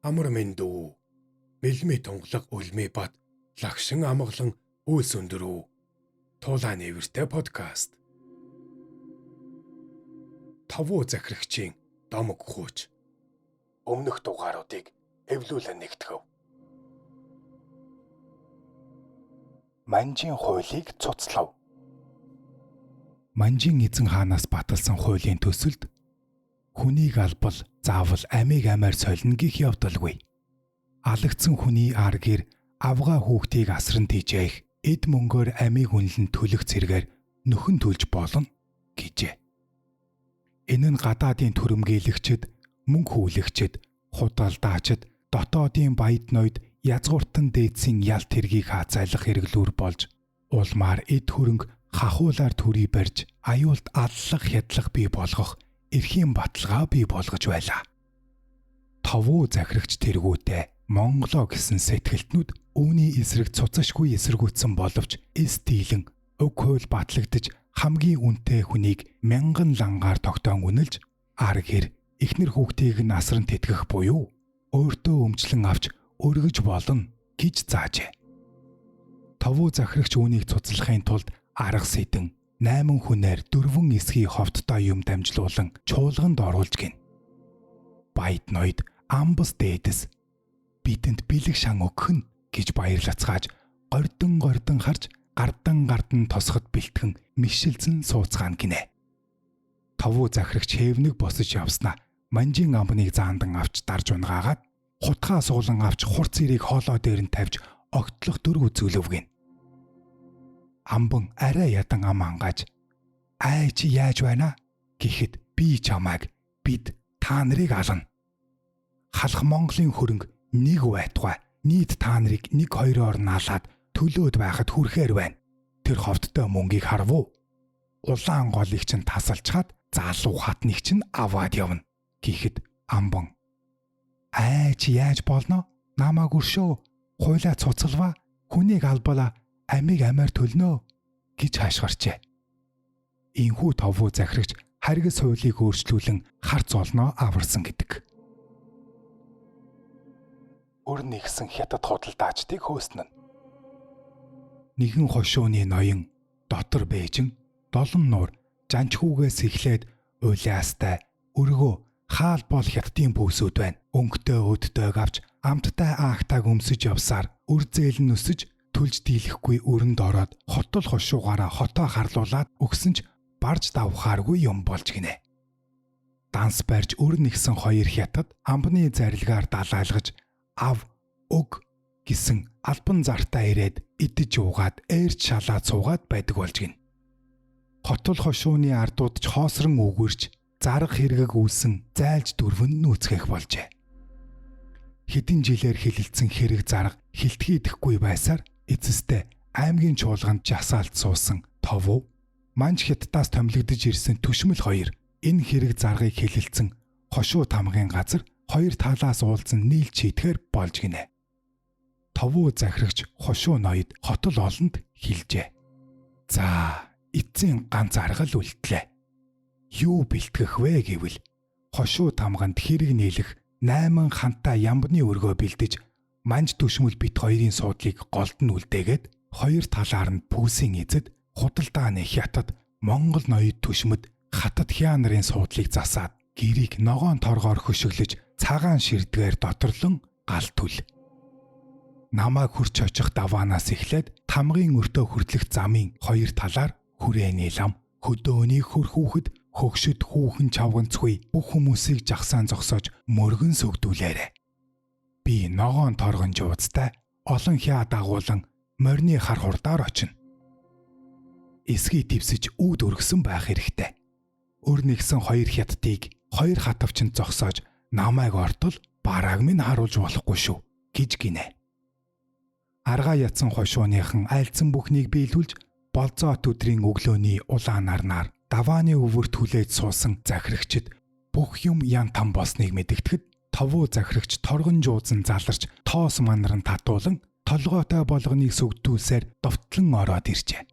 Амар мэнд үү. Мэлми тунгалаг үлми бат лагшин амгалан үйлс өндөрөө. Тулаа нээвэртэй подкаст. Товуу захирагчийн домог хууч. Өмнөх дугааруудыг эвлүүлэн нэгтгэв. Манжийн хуулийг цуцлав. Манжийн эзэн хаанаас баталсан хуулийн төсөлд хүнийг албал заавал амийг амиар солино гих явдалгүй. Алагдсан хүний ар гэр авгаа хүүхдийг асран тийжээх эд мөнгөөр амийг үнэлэн төлөх зэргээр нөхөн төлж болно гэжээ. Энэ нь гадаадын түрэмгийлэгчид, мөнгө хүлэгчид, худалдаачид, дотоодын баяд ноёд язгууртан дээдсийн ялт хэргийг хаацайлах хэрэглүүр болж улмаар эд хөрөнгө хахуулаар төрий барьж аюулт аллах хядлах бий болгох эрхийн баталгаа бий болгож байлаа. Товуу захирагч тэргүүтээ Монголоо гэсэн сэтгэлтнүүд үүний эсрэг цуцашгүй эсэргүүцсэн боловч эс дийлэн уг хууль батлагдаж хамгийн үнэтэй хүнийг мянган лангаар тогтоон үнэлж ар гэр эхнэр хүүхдийг нь асран тэтгэх буюу өөртөө өмчлөн авч өргөж болно гэж заажээ. Товуу захирагч үүнийг цуцлахын тулд арга сэдэн 8 хүнээр 4 эсхий ховттой юм дамжлуулан чуулганд оруулж гин. Баяд ноёд амбас дээдэс бидэнд бэлэг шан өгөх нь гэж баярлацгааж гордон гордон харж гардан гардан тосход бэлтгэн мишилзэн сууцгаана гинэ. Товуу захирагч хэвнэг босож явснаа манжийн амбныг заандан авч дарж унгаагаад хутгаа суулан авч хурц ирийг хоолой дээр нь тавьж огтлох дөрөв үзүүлв гин. Амбан арай ядан ам ангааж "Ай чи яаж байна?" гэхэд би чамайг бид та нарыг ална. Халах Монголын хөрөнгө нэг байтугай нийт та нарыг нэг хоёроор наалаад төлөөд байхад хүрхээр байна. Тэр ховттой мөнгийг харав уу? Улаан голыг чинь тасалчхаад залуу хатныг чинь аваад явна гэхэд амбан "Ай чи яаж болно? Намайг өршөө. Хуйлаа цуцалваа. Хүнийг албалаа. Амийг амиар төлнө" гэж хаашгарчээ. Инхүү товуу захирагч харгас хуулийг өөрчлүүлэн харц олноо аварсан гэдэг. Өр нэгсэн хятад худалдаачдыг хөөснө. Нэгэн хошууны ноён дотор бэжин долон нуур жанчхүүгээс эхлээд улиастай өргөө хаал бол хятадын пүүсүүд байна. Өнгөтэй өдтэйг авч амттай аахтааг өмсөж явсаар үр зээл нь өсөж төлж дийлэхгүй өрөнд ороод хотол хошуугаараа хотоо харлуулад өгсөн ч барж давхааргүй юм болж гинэ. Данс барьж өр нэгсэн хоёр хятад амбны зарилгаар далайлгаж ав өг гэсэн албан зартаа ирээд идэж уугаад ээрч шалаад суугаад байдаг болж гин. Хотол хошууны ардууд ч хоосрон үгүрч зарга хэрэгэг үүсэн зайлж дөрвөн нүүцгэх болжээ. Хэдэн жилээр хилэлцсэн хэрэг зарга хилтгийдэхгүй байсаар эцэстээ аймгийн чуулганд жасаалт суусан товуу манж хятадаас томилогдож ирсэн түшмэл хоёр энэ хэрэг заргыг хилэлцэн хошуу тамгын газар хоёр талаас уулзан нийлж шийдэхээр болж гинэ. Товуу захирагч хошуу ноёд хотол олонд хэлжээ. За эцсийн ганц арга л үлдлээ. Юу бэлтгэх вэ гэвэл хошуу тамганд хэрэг нийлэх 8 хантай ямбны өргөө бэлдэж манж түшмэл бит хоёрын суудлыг голд нь үлдээгээд хоёр талаар нь пүүсийн эзэд худалдааны хятад Монгол ноёд түшмэд хатад хяа нарын суудлыг засаад гэрийг ногоон торгоор хөшөглөж цагаан ширдгээр доторлон гал түл. Намайг хурч очих даваанаас эхлээд тамгын өртөө хүртлэх замын хоёр талаар хүрээний лам, хөдөөний хөр хүүхэд, хөгшөд хүүхэн чавганцгүй бүх хүмүүсийг жагсаан зогсоож мөргөн сөгдүүлээрэ. Би ногоон торгон жууцтай олон хяа дагуулan морины хар хурдаар очино. Эсхий твсэж үүд өргөсөн байх хэрэгтэй. Өр нэгсэн хоёр хятадыг хоёр хатавчинд зогсоож намайг ортол барааг минь харуулж болохгүй шүү гэж гинэ. Аргаа ятсан хошууныхан айлцсан бүхнийг биелүүлж болзоот өдрийн өглөөний улаан нарнаар давааны өвөрт хүлээж суусан захирагчид бүх юм ян там болсныг мэдэгдэхэд товуу захирагч торгон жуузан заларч тоос манарн татуулан толгойтой болгоныг сүгдүүлсээр довтлон ороод иржээ.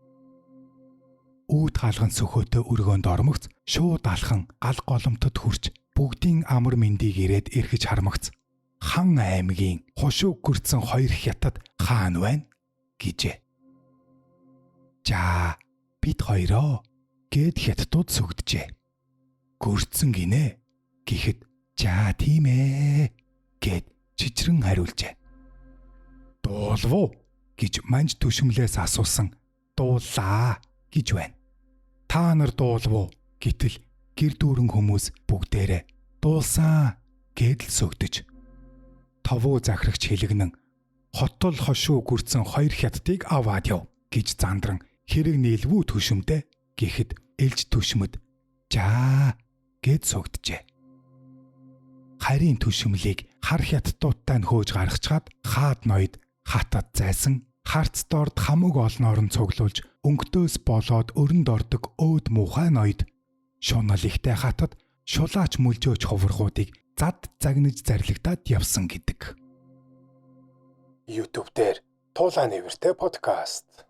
Үүд хаалган сөхөөтэй өргөөнд ормогц шууд алхан гал голомтод хүрч бүгдийн амар мэндийг ирээд эргэж хармагц. Хан аймгийн хошуу гүрцэн хоёр хятад хаан байна гэжээ. "За, бид хоёроо" гэд хятадууд сүгджээ. "Гүрцэн гинэ" гэхэд "За, тийм ээ" гэд чичрэн хариулжээ. "Дуулав уу?" гэж манж түшмлээс асуусан. "Дууллаа" гэж байна. "Та нар дуулав уу?" гэтэл гэр дүүрэн хүмүүс бүгдээрээ "Дуулсан" гэдэл сөгдөж. Товуу захирагч хэлэгнэн "Хотол хошуу гүрцэн хоёр хятадыг аваад яв" гэж зандран "Хэрэг нийлвүү түшмдэ" гэхэд элж түшмэд "За" гэд сөгдөжээ. Харийн түшмлийг хар хятадуудтай нь хөөж гаргачаад хаад ноёд хатад зайсан харц дорд хамаг олноор нь цуглуулж өнгөтөөс болоод өрөнд ордог өөд муухай ноёд шунал ихтэй хатад шулаач мүлжөөч ховрохуудыг зад загнаж зарлигдаад явсан гэдэг. YouTube дээр Туулай нээвэртэй подкаст.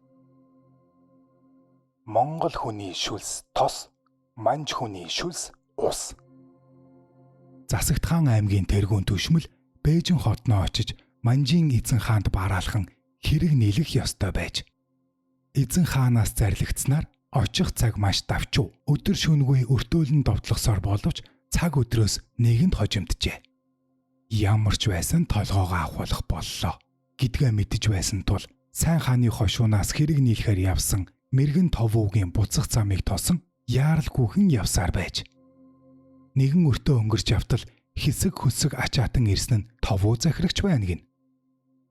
Монгол хүний шүлс тос, манж хүний шүлс ус. Засагт хаан аймгийн тэргүүн түшмэл Бээжин хотноо очиж Манжийн эзэн хаанд бараалхан хэрэг нийлэх ёстой байж. Эзэн хаанаас зарлигдсанаар очих цаг маш давчуу. Өдөр шөнөгүй өртөөлөн довтлохсоор боловч цаг өдрөөс нэгэнд хожимджээ. Ямар ч байсан толгоогоо авахулах боллоо гэдгээ мэдэж байсан тул сайн хааны хошуунаас хэрэг нийлэхээр явсан мэрэгэн товуугийн буцах замыг тосон яаралгүйхэн явсаар байж. Нэгэн өртөө өнгөрч явтал хэсэг хөсөг ачаатан ирсэн нь товуу захирагч байна гин.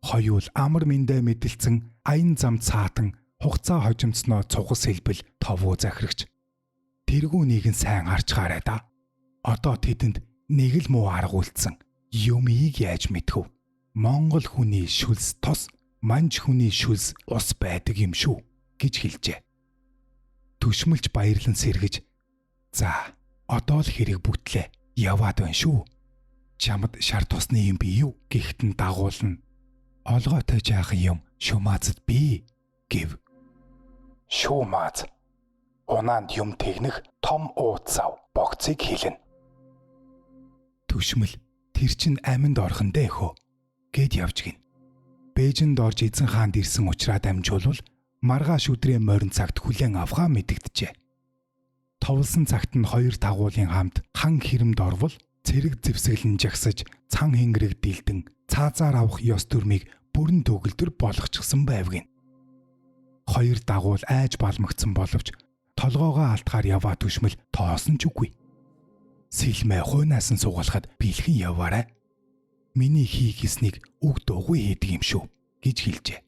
Хоёул амар мэндэ мэдлцэн аян зам цаатан хугацаа хожимдсноо цугас хэлбэл товуу захирагч. Тэргүү нэгэн сайн харчгаарай да. Одоо тэдэнд нэг л муу арга үлдсэн. Юмыг яаж мэдхэв? Монгол хүний шүлс тос, манж хүний шүлс ус байдаг юм шүү гэж хэлжээ. Түшмэлч баярлан сэргэж "За, одоо л хэрэг бүтлээ. Яваад байна шүү. Чамд шар тусны юм бий юу?" гэхэд нь дагуулна. "Олгойтой жаахан юм шумаазад бий" гэв. Шуумааз унаанд юм тэгнэх том ууцсав богцыг хэлнэ. Түшмэл "Тэр чин аминд орхон дээ хөө" гэд явж гин. Бээжинд орж эзэн хаанд ирсэн учраас дамжуулвал маргааш өдрийн морин цагт хүлээн авахаа мэдэгджээ. Товлсон цагт нь хоёр тагуулын хамт хан хэрэмд орвол цэрэг зэвсэглэн жагсаж цан хэнгэрэг дилдэн цаазаар авах ёс дүрмийг бүрэн төгөлдөр болгочихсон байв гин. Хоёр дагуул айж балмагцсан боловч толгоогоо алтгаар яваа түшмэл тоосон ч үгүй. Сэлмээ хуйнаас нь сугалахад бэлхэн яваарай. Миний хий гэснийг үг дуугүй хийдэг юм шүү гэж хэлжээ.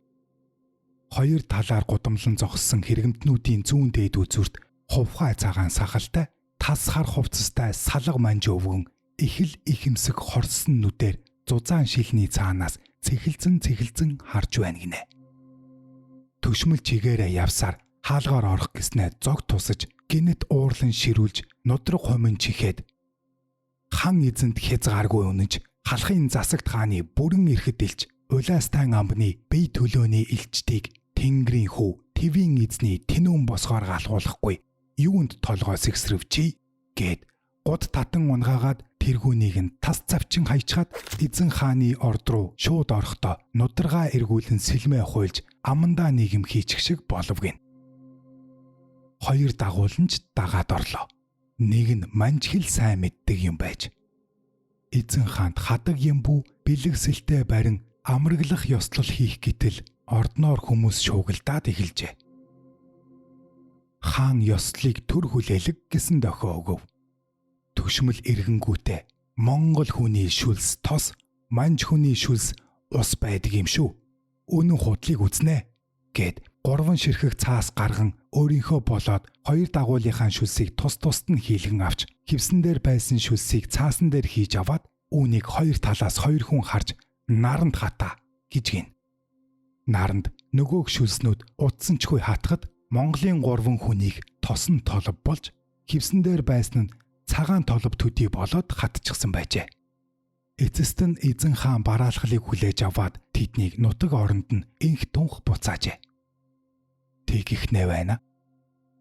Хоёр талаар гудамлан зогссон хэрэгмтнүүдийн зүүн дээд үзүүрт хувхай цагаан сахалтай тас хар хувцастай салга манж өвгөн их л ихэмсэг хорсон нүдээр зузаан шилний цаанаас цэхэлзэн цэхэлзэн харж байна гинэ. Төшмөл чигээрээ явсаар хаалгаар орох гэснээ зог тусаж гинэт уурлан ширүүлж нудраг хумин чихээд хан эзэнт хязгааргүй үнэнч халахын засагт хааны бүрэн эрхэд илч Улаастан амбны бие төлөөний элчдийг Тэнгэрийн хүү Твийн эзний тэнүүн босгоор галгуулахгүй юунд толгой сэгсрэвчий гэд гуд татан унгаагаад тэргүүнийг нь тас завчин хайчхаад эзэн хааны орд руу шууд орохдоо нударгаа эргүүлэн сэлмээ хуйлж амандаа нийгэм хийчих шиг болов гин. Хоёр дагуулн ч дагаад орлоо. Нэг нь манжхил сайн мэддэг юм байж. Эзэн хаанд хадаг юм бүү бэлэгсэлтэй барин амраглах ёслол хийх гэтэл ордноор хүмүүс шуугилдаад эхэлжээ. Хаан ёслолыг төр хүлээлэг гэсэн дохио өгөв. Түшмэл эргэнгүүтээ Монгол хүний шүлс тос, манж хүний шүлс ус байдаг юм шүү. Үнэн худлыг үзнэ гэд гурван ширхэг цаас гарган өөрийнхөө болоод хоёр дагуулынхаа шүлсийг тус тусад нь хийлгэн авч хевсэн дээр байсан шүлсийг цаасан дээр хийж аваад үүнийг хоёр талаас хоёр хүн харж наранд хатаа гэж гин. Наранд нөгөөх шүлснүүд утсан ч хүй хатахад Монголын гурван хүнийг тосон толб болж хевсэн дээр байсан нь цагаан толб төдий болоод хатчихсан байжээ. Эцэст нь эзэн хаан бараалхалыг хүлээж аваад тэднийг нутаг оронд нь инх тунх буцаажээ. Тэгихнэ байна.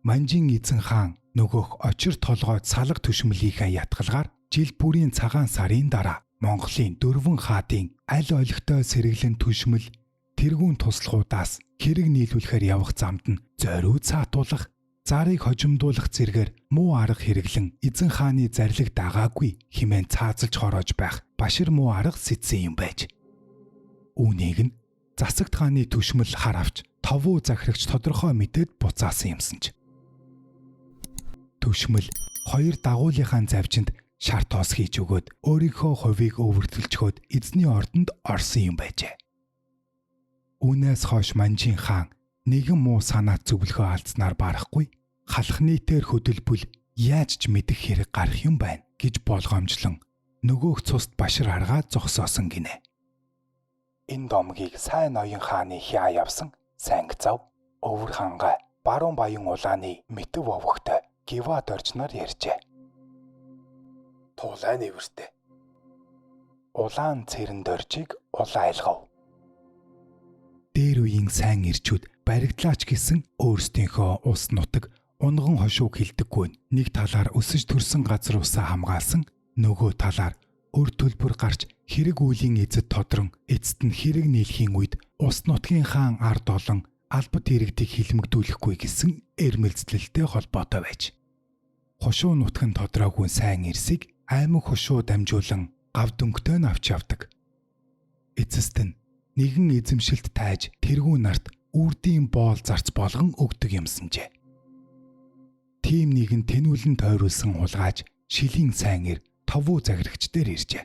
Манжин эзэн хаан нөгөөх очир толгойд салга түшмлийнхаа ятгалгаар жил бүрийн цагаан сарын дараа Монголын дөрвөн хаадын аль олигтой сэргэлэн түшмэл тэргүүн туслахуудаас хэрэг нийлүүлэхээр явах замд нь зориуд саатуулах, зарыг хожимдуулах зэргээр муу арга хэрэглэн эзэн хааны зарлиг дагаагүй хэмээн цаазалж хороож байх башир муу арга сэтсэн юм байж. Үүнийг нь Засагт хааны түшмэл хар авч товуу захирагч тодорхой мэдээд буцаасан юмсан ч. Түшмэл хоёр дагуулынхаа завжинд шар тоос хийж өгөөд өөрийнхөө хувийг өвөртөлжхөөд эзний ордонд орсон юм байжээ. Үүнээс хойш Манжин хаан нэгэн муу санаа зөвлөхөө алдснаар барахгүй халах нийтээр хөдөлбөл яаж ч мэдэх хэрэг гарах юм байна гэж болгоомжлон нөгөөх цуст башир аргаа зогсоосон гинэ. Энэ домгийг сайн ноён хааны хяа явсан Санг зав, Өвөр хангай, Баруун Баян улааны мэтэв овогтой Гива доржноор ярьжээ. Тулай нэвэртэй. Улаан цэрэн доржийг улайлгав. Дээр үеийн сайн ирчүүд баригдлаач гэсэн өөрсдийнхөө ус нутаг унган хошууг хилдэггүй нэг талаар өсөж төрсөн газар усаа хамгаалсан, нөгөө талаар өр төлбөр гарч хэрэг үйлийн эзэд тодрон эцэст нь хэрэг нийлхийн үед ус нутгийн хаан ард олон албат иргэдийг хилмигдүүлэхгүй гэсэн эрмэлзлэлтэй холбоотой байж. Хошуу нутг нь тодроогүй сайн эрсийг аймаг хошуу дамжуулан гав дүнхтэй нь авч явдаг. Эцэст нь нэгэн эзэмшилт тайж тэргүүн нарт үрдийн боол зарц болгон өгдөг юмсанжээ. Тийм нэгэн тэнүүлэн тойруулсан хулгайч шилийн сайн эр товуу захирагч дээр иржээ.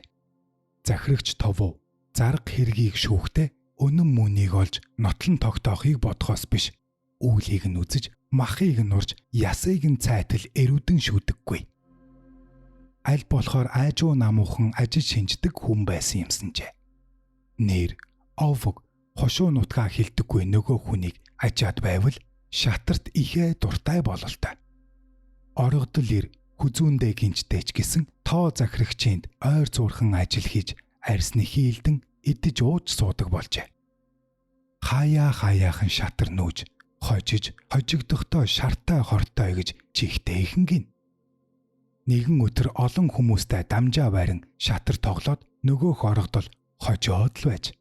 Захирагч товуу зарга хэргийг шүүхтээ үнэн мөнийг олж нотлон тогтоохыг бодхоос биш үүлийг нь үзэж махыг нь урж ясыг нь цайтал эрүүдэн шүүдэггүй. Аль болохоор айжуу намуухан ажил шинждэг хүн байсан юмсанжээ. Нэр овог хошуу нутгаа хилдэггүй нөгөө хүнийг ажаад байвал шатарт ихээ дуртай бололтой. Орогдол ир хүзүүндээ гинжтэй ч гэсэн тоо захирагчинд ойр зуурхан ажил хийж арьсны хийлдэн идэж ууж суудаг болжээ. Хаяа хаяахан шатар нүүж хожиж хожигдохдоо шартай хортой гэж чихтэй ихэн гин. Нэгэн өдөр олон хүмүүстэй дамжаа барин шатар тоглоод нөгөөх орогдол хожоод л байж.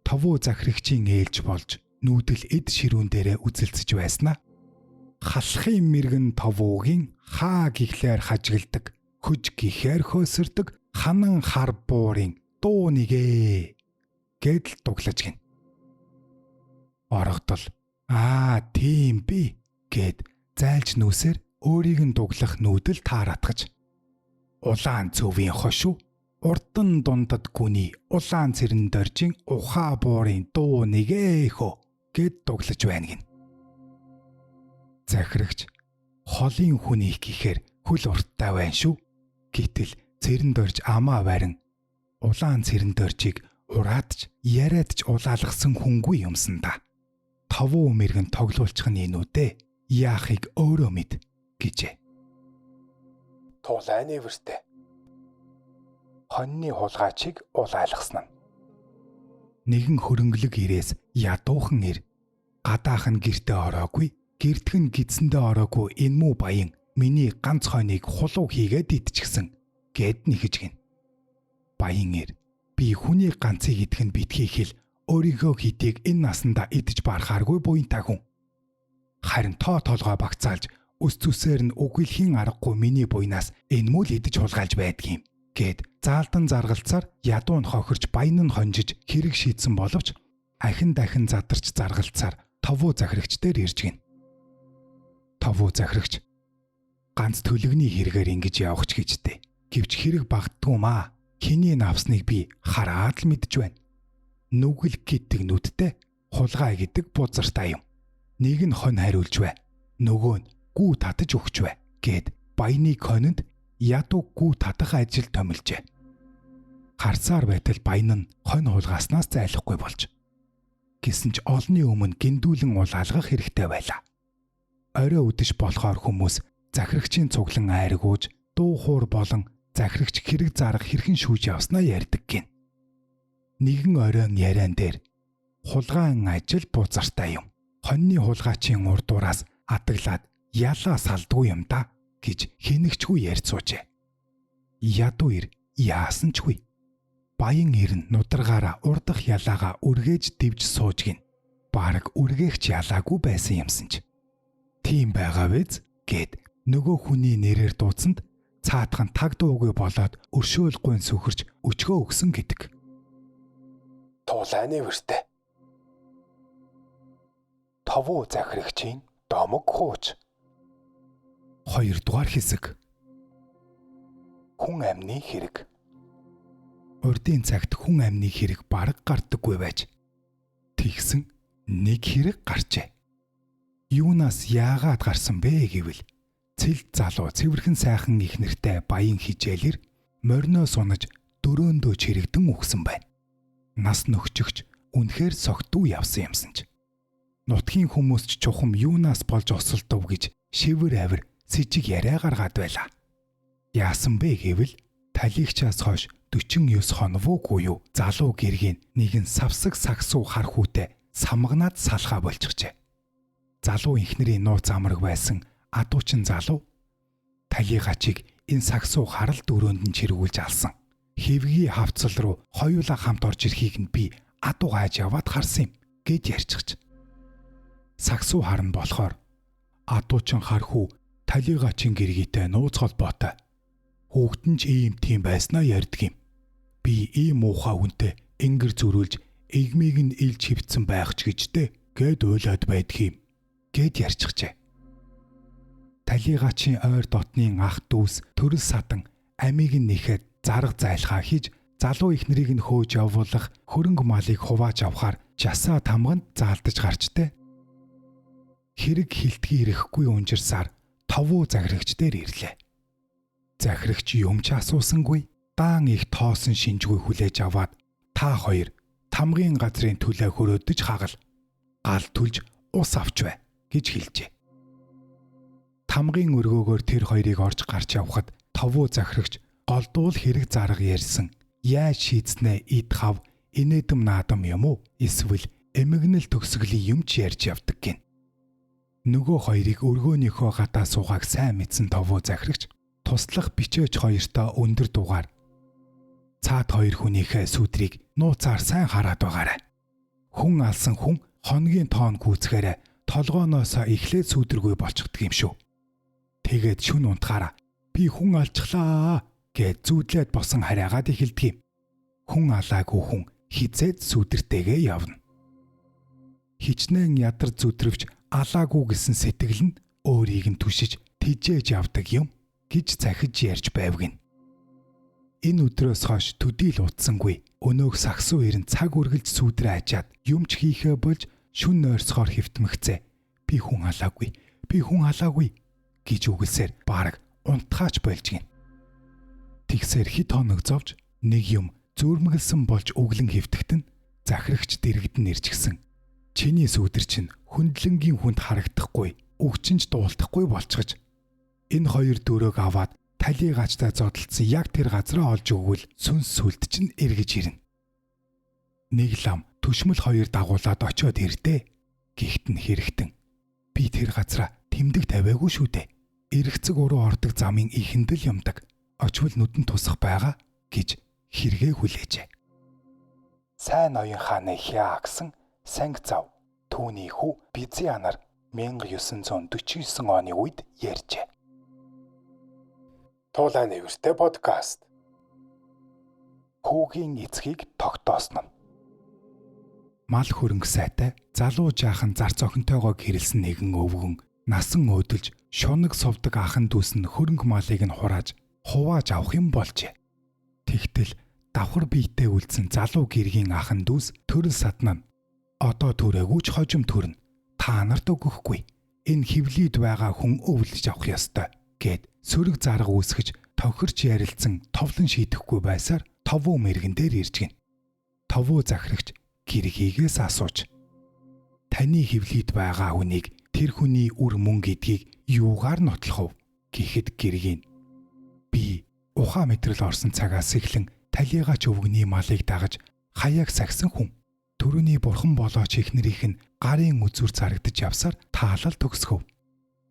Товуу захирагчийн ээлж болж нүүдэл эд ширүүн дээрээ үзэлцэж байснаа халахын мэрэгэн товуугийн хаа гихлээр хажигладаг, хөж гихээр хөөсөрдөг ханан хар буурын дуу нэгэ гэдэл дуглаж гин. Орогдол аа тийм би гэд зайлж нүүсээр өөрийг нь дуглах нүүдэл тааратгаж улаан цөвийн хошуу урдан дундад гүний улаан цэрэн доржин ухаа буурын дуу нэгэ хөө гэд дуглаж байна гин. Захирагч холын хүн их гэхээр хөл урттай байна шүү. Гэтэл цэрэн дорж амаа барин улаан цэрэн доржийг ураадч яриад ч улаалгасан хүнгүй юмсан да. Товуу мэрэгэн тоглуулчих нь энэ үү дээ. Яахыг өөрөө мэд гэжээ. Тулай нээвэртэй. Хоньны хулгайчийг улайлгасан нь. Нэгэн хөрөнгөлөг ирээс ядуухан ир гадаах нь гэртээ ороогүй, гэртг нь гидсэндээ ороогүй энэ муу баян миний ганц хойныг хулуу хийгээд идчихсэн гэд нэхэж гин. Баян ир би хүний ганцыг идэх нь битгий хэл өөрийнхөө хитийг энэ насандаа идэж барахааргүй буянтай хүн. Харин тоо толгой багцаалж өс зүсээр нь үгэлхийн аргагүй миний буйнаас энэ мөл идэж хулгайлж байдгийм гэд заалдан заргалцаар ядуу нь хохирч баян нь хонжиж хэрэг шийдсэн боловч ахин дахин задарч заргалцаар товуу захирагч дээр ирж гин. Товуу захирагч ганц төлөгний хэрэгээр ингэж явах ч гэжтэй. Гэвч хэрэг багтдгүй маа. Хэний навсныг би хараад л мэдж байна. Нүгэл гэдэг нүдтэй, хулгай гэдэг бузартай юм. Нэг нь хон хариулж бай. Нөгөө нь гүү татаж өгч бай гэд баяны хонинд ядуу гүү татах ажил томилжээ. Харсаар байтал баян нь хонь хулгааснаас зайлахгүй болж. Гэсэн ч олонний өмнө гиндүүлэн улаалгах хэрэгтэй байлаа. Орой үдэж болохоор хүмүүс захирагчийн цуглан айраг ууж дуу хуур болон захирагч хэрэг зарга хэрхэн шүүж явснаа ярьдаг гин. Нэгэн оройн яриан дээр хулгайн ажил бузартай юм. Хоньны хулгайчийн урдуураас адаглаад ялаа салдгүй юм да гэж хинэгчгүй ярьж суужээ. Ядуу ир яасан ч үгүй. Баян ирэн нударгаараа урдах ялаагаа үргээж дивж сууж гин. Бараг үргээгч ялаагүй байсан юмсан ч. Тийм байгаа биз гэд нөгөө хүний нэрээр дууцсанд цаатхан таг дуугүй болоод өршөөлгүй сүхэрч өчгөө өгсөн гэдэг. Тулааны нээвэртэй. Товуу захирагчийн домог хууч. 2 дугаар хэсэг. Хүн амны хэрэг. Урдын цагт хүн амны хэрэг бараг гардаггүй байж. Тэгсэн нэг хэрэг гарчээ. Юунаас яагаад гарсан бэ гэвэл цэл залуу цэвэрхэн сайхан их нэртэй баян хижээлэр морино сунаж дөрөөндөө чирэгдэн үхсэн байна. Нас нөхчөгч үнэхээр согтуу явсан юмсан ч. Нутгийн хүмүүс ч чухам юунаас болж осолдов гэж шивэр авир сэжиг яриа гаргаад байлаа. Яасан бэ гэвэл талигчаас хойш 49 хонов уугүй юу залуу гэргийн нэгэн савсаг сагсуу хар хүүтэй самгнаад салхаа болчихжээ. Залуу ихнэрийн нууц амраг байсан адуучин залуу талигачийг энэ сагсуу харал дөрөөнд нь чиргүүлж алсан. Хэвгийн хавцал руу хоёулаа хамт орж ирэхийг нь би адуу хайж яваад харсан юм гэж ярьчихж. Сагсуу харна болохоор адуучин хар хүү талигачийн гэргийтэй нууц холбоотой. Хүүхдэн ч ийм тийм байснаа ярьдаг юм. Би ийм муухай хүнтэй ингэр зөрүүлж эгмийг нь илж хөвцөн байх ч гэжтэй гэд уйлаад байдгийм гэд ярьчихжээ. Талигачийн ойр дотны ах дүүс төрөл садан амийг нь нэхэд зарга зайлхаа хийж залуу ихнэрийг нь хөөж явуулах хөрөнгө малыг хувааж авахар жасаа тамганд заалдаж гарчтэй. Хэрэг хилтгий ирэхгүй унжирсаар товуу захирагч дээр ирлээ. Захирагч юм ч асуусангүй даан их тоосон шинжгүй хүлээж аваад та хоёр тамгын газрын төлөө хөрөөдөж хагал гал түлж ус авч бай гэж хэлжээ. Тамгын өргөөгөөр тэр хоёрыг орж гарч явхад товуу захирагч голдуул хэрэг зарга ярьсан. Яаж шийдснээ эд хав инээдэм наадам юм уу? Эсвэл эмгэнэл төгсгөлийн юм ч ярьж явдаг гин. Нөгөө хоёрыг өргөөнийхөө гадаа суугааг сайн мэдсэн товуу захирагч туслах бичээч хоёртоо өндөр дугаар цаад хоёр хүнийхээ сүдрийг нууцаар сайн хараад байгаарай. Хүн алсан хүн хоногийн тоон гүйцэхээрээ толгооноосоо эхлээд сүдэргүй болчихдөг юм шүү. Тэгээд шүн унтахаараа би хүн алчихлаа гэж зүүдлээд босон хараагаад эхэлдэг юм. Хүн алаагүй хүн хизээд сүдэртэйгээ явна. Хичнээн ядар зүдрвч алаагүй гэсэн сэтгэл нь өөрийг нь түшиж тижээж явдаг юм гэж захиж ярьж байв гин. Энэ өдрөөс хойш төдийл утсангүй. Өнөөх сагсуу ирэн цаг үргэлж сүдрээ ачаад юм ч хийхээ болж шүн нойрсохоор хэвтмэгцээ. Би хүн алаагүй. Би хүн алаагүй гэж үгэлсээр бараг унтхаач болж гин. Тэгсээр хэд хоног зовж нэг юм зүүрмэгэлсэн болж өглөн хэвтэхт нь захирагч дэрэгдэн ирчихсэн. Чиний сүдэр чинь хөндлөнгийн хүнд харагдахгүй, өгчинч дуулдахгүй болчихж. Энэ хоёр дөрөөг аваад талигачтай зодолдсон яг тэр газраа олж өгвөл сүнс сүлд чинь эргэж ирнэ. Нэг лам төшмөл хоёр дагуулад очиод ирдээ. Гихт нь хэрэгтэн. Би тэр газраа тэмдэг тавиагүй шүү дээ. Эргэцэг уруу ордог замын ихэнд л юмдаг. Очвол нүдэн тусах байгаа гэж хэрэгээ хүлээжээ. Сайн ноён хааны хяа гэсэн санг зав түүний хүү Бизианаар 1949 оны үед ярьжээ. Тулаан нээвэртэй подкаст. Хүүгийн эцгийг тогтоосон нь. Мал хөрөнгө сайтай залуу жаахан зарц охинтойгоо гэрэлсэн нэгэн өвгөн насан өөдөлж шунаг сувдаг ахын дүүс нь хөрөнгө малыг нь хурааж хувааж авах юм болжээ. Тэгтэл давхар биетэй үлдсэн залуу гэргийн ахын дүүс төрөл садна нь одоо түрээгүй ч хожим төрнө. Та нарт өгөхгүй. Энэ хөвлөд байгаа хүн өвлөж авах ёстой гэд сөрөг зарга үүсгэж тохирч ярилцсан товлон шийдэхгүй байсаар товуу мэрэгэн дээр ирж гин. Товуу захирагч гэргийгээс асууж таны хөвлөд байгаа хүнийг тэр хүний үр мөн гэдгийг юугаар нотлох вэ гэхэд гэргийн би ухаан мэдрэл орсон цагаас эхлэн талигаач өвгөний малыг дагаж хаяаг сахисан хүн. Төрөний бурхан болооч ихнэрийнх нь гарын үзүр зарагдаж явсаар таалал төгсгөв.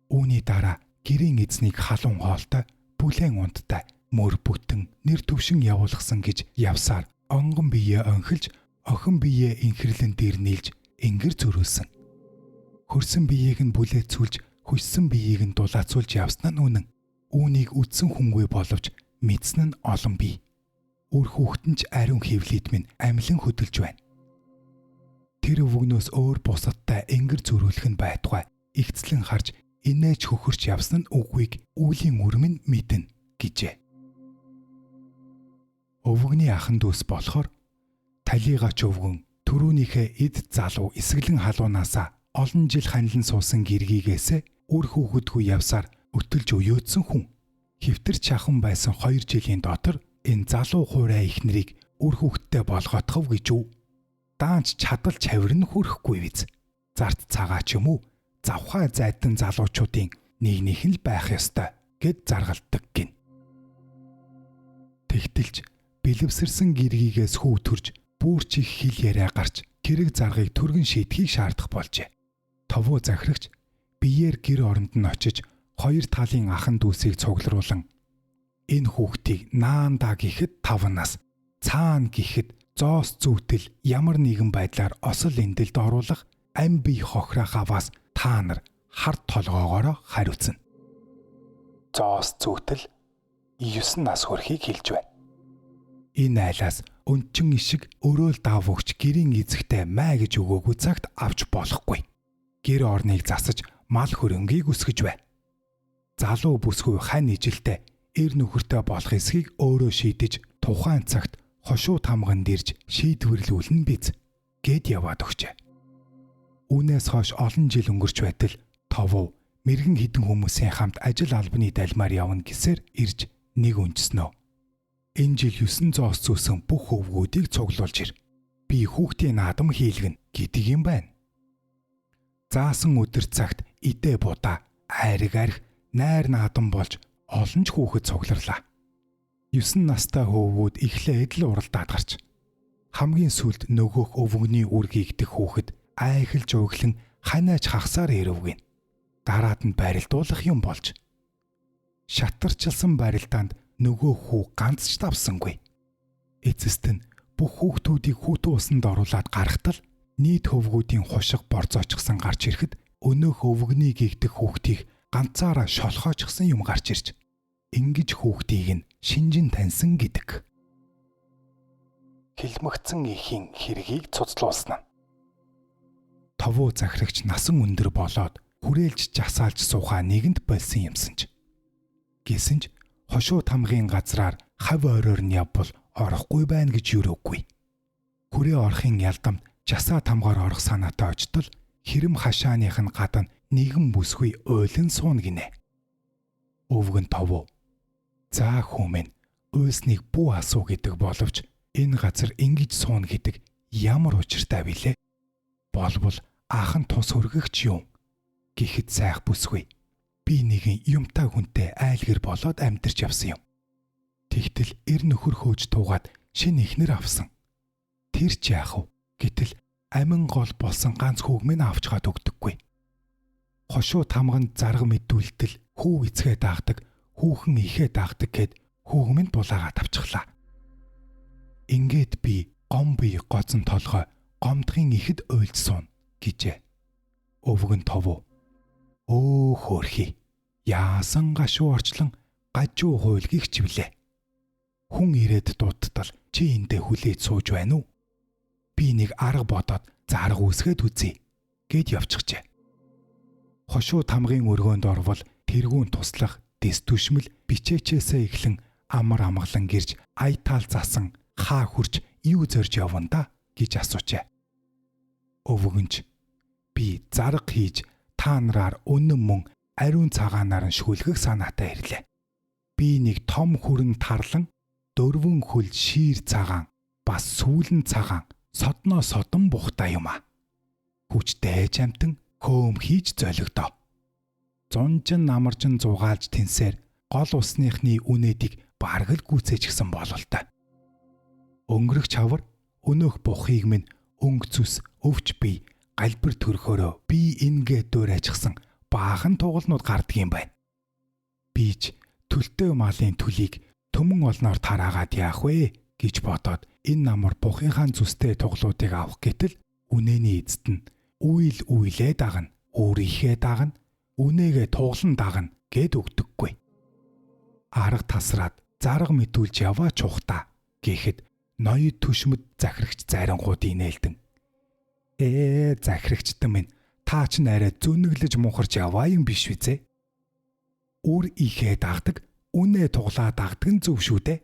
Үүний дараа гэрийн эзнийг халуун хоолтой, бүлээн унттай, мөр бүтэн нэр төвшин явуулгасан гэж явсаар Онгон биеэ онхилж, охин биеэ инхэрлэн дээр нийлж ингэр зөрүүлсэн. Хөрсөн биеийг нь бүлээцүүлж, хөссөн биеийг нь дулаацуулж явсан нь үнэн. Үүнийг үдсэн хүнгүй боловч мэдсэн нь олон бий. Үр хүүхэд нь ч ариун хэвлийд минь амилан хөдөлж байна. Тэр өвгнөөс өөр бусадтай ингэр зөрүүлэх нь байтугай игцлэн харж инээж хөхөрч явсан нь үгүйг үүлийн үрм нь мэднэ гэжээ. Өвгөний ахан дүүс болохоор талийгач өвгөн түрүүнийхээ эд залуу эсгэлэн халуунаасаа олон жил ханилан суусан гэргийгээсээ үр хүүхэдгүй явсаар өтөлж уйдсан хүн. Хэвтэр чахан байсан 2 жилийн дотор энэ залуу хуурай эхнэрийг үр хүүхэдтэй болгоотхов гэж үү? Даанч чадал чавир нь хүрхгүй биз. Зарт цагаа ч юм уу завхаа зайдан залуучуудын нэг нэг нь л байх ёстой гэд заргалддаг гин. Тэгтэлж бэлэвсэрсэн гэргийгээс хүү төрж бүрч их хил яриа гарч хэрэг заргыг түргэн шийдэхийг шаардах болжээ. Товуу захирагч биеэр гэр оронд нь очиж хоёр талын ахан дүүсийг цугларуулан энэ хүүхдийг наандаа гэхэд 5 нас, цаана гэхэд зоос зүүтэл ямар нэгэн байдлаар осол эндэлд оруулах ам бие хохирох аваас та нар хар толгоогоороо хариуцна. Зоос зүүтэл 9 нас хүрэхийг хэлж байна. Энэ айлаас өнчин ишиг өрөөл давуугч гэрийн эзэгтэй маа гэж өгөөгүй цагт авч болохгүй. Гэр орныг засаж мал хөрөнгийг өсгөж бай. Залуу бүсгүй хань ижилтэй эр нөхөртэй болох эсхийг өөрөө шийдэж тухайн цагт хошуу тамганд ирж шийдвэрлүүлнэ биз гэд яваад өгчээ. Үүнээс хойш олон жил өнгөрч байтал Товуу мэрэгэн хідэн хүмүүсийн хамт ажил албаны далмаар явна гэсээр ирж нэг өнжснөө. Энэ жил 9 зоос зүүсэн бүх өвгүүдийг цуглуулж ир. Би хүүхдийн наадам хийлгэнэ гэдэг юм байна. Заасан өдөр цагт идэ будаа, айраг арх, найр наадам болж олон ч хүүхэд цугларлаа. 9 настай хөвгүүд эхлээд л уралдаад гарч. Хамгийн сүүлд нөгөөх өвгөний үргийгдэх хүүхэд айхалж углан ханаач хагасаар ирэвгэн. Дараад нь барилдуулах юм болж. Шатарчилсан барилдаанд нөгөө хүү ганц ч давсангүй. Эцэст нь бүх хүүхдүүдийг хүүтэн усанд оруулаад гарахтал нийт хөвгүүдийн хушиг борзоочсон гарч ирэхэд өнөөх өвгөний гэгдэх хүүхдийг ганцаараа шолхоочсон юм гарч ирж ингэж хүүхдийг нь шинжин таньсан гэдэг. Хилмигцэн эхийн хэргийг цуцлуулсан. Товуу захирагч насан өндөр болоод хүрээлж жасаалж суухаа нэгэнд болсон юмсан ч. Гэсэн ч хошуу тамгын газраар хав ойроор нь явбал орохгүй байна гэж юрөөгүй. Хүрээ орохын ялдамд жасаа тамгаар орох санаатай очтол хэрэм хашааных нь гадна нэгэн бүсгүй уйлан суuna гинэ. Өвгөн Товуу. За хүмүүн уйлсныг бүү асуу гэдэг боловч энэ газар ингэж сууна гэдэг ямар учиртай билээ? Болбол аахан тус хөргөгч юм гэхэд сайх бүсгүй. Би нэгэн юмтай хүнтэй айлгэр болоод амьдарч явсан юм. Тэгтэл эр нөхөр хөөж туугаад шинэ эхнэр авсан. Тэр ч яах вэ? Гэтэл амин гол болсон ганц хүүг минь авч хаад өгдөггүй. Хошуу тамганд зарга мэдүүлтэл хүү эцгээ даагдаг, хүүхэн ихээ даагдаг гэд хүүг минь булаагаа тавчглаа. Ингээд би гом бие гоцон толгой гомдохын ихэд уйлж суuna гэжээ. Өвгөн Товуу. Өө хөөрхий. Яасан гашуу орчлон гажуу хуйлгийг чивлээ. Хүн ирээд дуудтал чи эндээ хүлээж сууж байна уу? Би нэг арга бодоод зарга үүсгээд үзье гэд явчихжээ. Хошуу тамгын өргөөнд орвол тэргүүн туслах дэс түшмэл бичээчээсээ эхлэн амар амгалан гэрж аятаал засан хаа хурж юу зорж явна да гэж асуучээ. Өвгөнч би зарга хийж та нараар үнэн мөн ариун цагаанаар нь шүлгэх санаатай ирлээ. Би нэг том хүрэн тарлан 4 хөл шиир цагаан бас сүүлэн цагаан содноо содон бухтай юм а. Хүчтэй чамтан хөөм хийж золигдоо. Зунжин намаржин зугаалж тэнсээр гол усныхны үнэдийг бараг л гүйцээчихсэн бололтой. Өнгөрөх чавар өнөөх бухыг минь өнгө цус өвч бие галбир төрхөөрөө би ингээ дуурайчихсан баахан тугалнууд гардыг юм байна. Би ч төлтөө малын төлийг төмөн олноор тараагаад яах вэ гэж бодоод энэ намар бухынхаа зүстэй туглуудыг авах гэтэл үнэний эцэд нь үйл үйлээ дагна, өөрийнхээ дагна, үнээгээ туглан дагна гэд өгдөггүй. Арга тасраад зарга мэдүүлж яваа чухта гэхэд ноёд түшмэд захирагч зайрангууд инээлдэн. Захирагчдан минь, та ч арай зөнөглөж мунхарч яваа юм биш үү? Үр ихээ дагдаг, үнээ туглаа дагдаг нь зөв шүү дээ.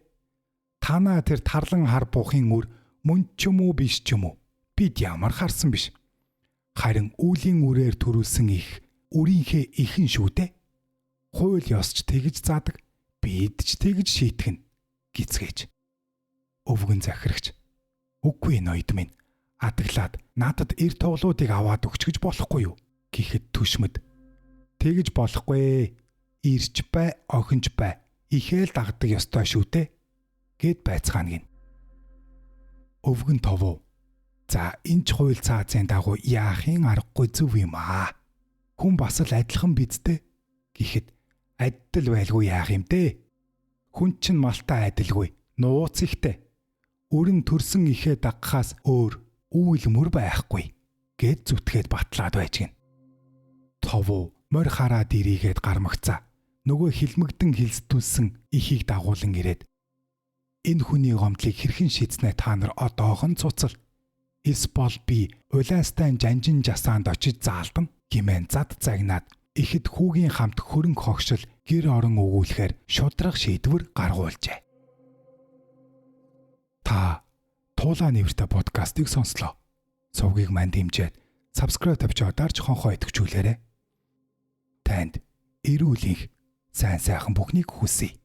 Танаа тэр тарлан хар бухын үр мөн ч юм уу биш ч юм уу, бид ямар харсан биш. Харин үүлийн үрээр төрүүлсэн их үрийнхээ ихэн шүү дээ. Хууль ёс ч тэгж заадаг, бид ч тэгж шийтгэн гизгээж. Өвгөн захирагч. Үгүй ноёд минь, адаглаад надад эр туглуудыг аваад өгч гэж болохгүй юу гэхэд түшмэд. Тэгж болохгүй. Ирч бай, охинч бай. Ихээл дагдаг ёстой шүү дээ гэд байцгаана гин. Өвгөн товуу. За энэ ч хууль цаазын дагуу яахын аргагүй зөв юм аа. Хүн бас л адилхан биз дээ гэхэд адил байлгүй яах юм дээ. Хүн чинь малтай адилгүй, нууц ихтэй. Өрн төрсөн ихээ дагахаас өөр үйл мөр байхгүй гэд зүтгээд батлаад байж гин. Товуу морь хараад ирийгээд гармагцаа. Нөгөө хилмэгдэн хилсдүүлсэн ихийг дагуулan ирээд энэ хүний гомдлыг хэрхэн шийдснээ та нар одоохон цуцал. Эс бол би улаастай жанжин жасаанд очиж заалдан гимэн зад загнаад ихэд хүүгийн хамт хөрөнгө хогшил гэр орон өгүүлэхээр шудраг шийдвэр гаргуулжээ. Та Туулаа нэртэй подкастыг сонслоо. Сувгийг мань дэмжиж subscribe тавьж дарж хонхоо идэвхжүүлээрэй. Танд эрүүл энх, сайн сайхан бүхнийг хүсье.